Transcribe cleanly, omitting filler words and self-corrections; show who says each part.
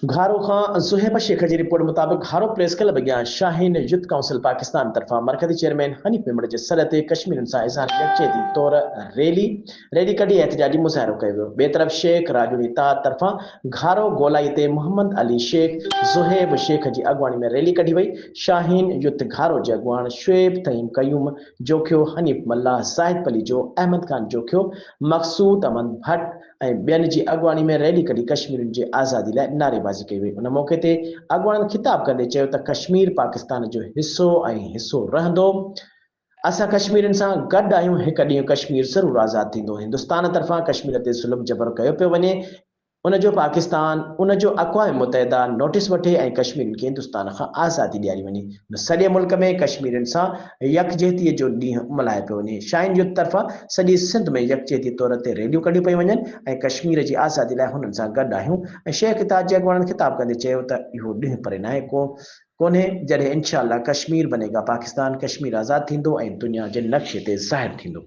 Speaker 1: گهارو کان زوهيب شيخ جي رپورٽ مطابق گهارو پريس ڪلب اڳيان شاهين يوٿ ڪائونسل پاڪستان طرفان مرڪزي چيئرمين حنيف ميمڻ جي سڏ تي ڪشميرين سان اظهار يڪجهتي طور ريلي ريلي ڪڍي احتجاجي مظاهرو ڪيو ويو. ٻئي طرف شيخ راڄوڻي اتحاد طرفان گهارو گولائي تي محمد علي شيخ، زوهيب شيخ جي اڳواڻي ۾ ريلي ڪڍي وئي. شاهين يوٿ گهارو جي اڳواڻ شعيب ٿهيم قيوم جوکيو، حنيف ملاح، زاهد پليجو، احمد خان جوکيو، مقصود احمد ڀٽ، ۽ ٻين جي اڳواڻي ۾ ريلي ڪڍي ڪشميرين جي آزادي لاء نعريبازي ڪئي وئي. ان موقعي تي اڳواڻن خطاب ڪندي چيو ته ڪشمير پاڪستان جو حصو ۽ حصو رهندو، اسان ڪشميرين سان گڏ آهيون، هڪ ڏينهن ڪشمير ضرور آزاد ٿيندو، هندستان طرفان ڪشمير تي ظلم جبر ڪيو پيو وڃي، ان جو پاڪستان ان جو اقوام متحده نوٽيس وٺي ۽ ڪشميرين کي هندستان کان آزادي ڏياري وڃي. هن سڄي ملڪ ۾ ڪشميرين سان يڪجهتي جو ڏينهن ملهايو پيو وڃي. شاهين يوٿ طرفان سڄي سنڌ ۾ يڪجهتي طور تي ريليون ڪڍيون پيون وڃن ۽ ڪشمير جي آزادي لاء هنن سان گڏ آهيون ۽ شيخ اتحاد جي اڳواڻن خطاب ڪندي چيو ته اهو ڏينهن پري ناهي ڪونهي جڏهن انشاء الله ڪشمير بني گا پاڪستان، ڪشمير آزاد ٿيندو ۽ دنيا جي نقشي تي ظاهر ٿيندو.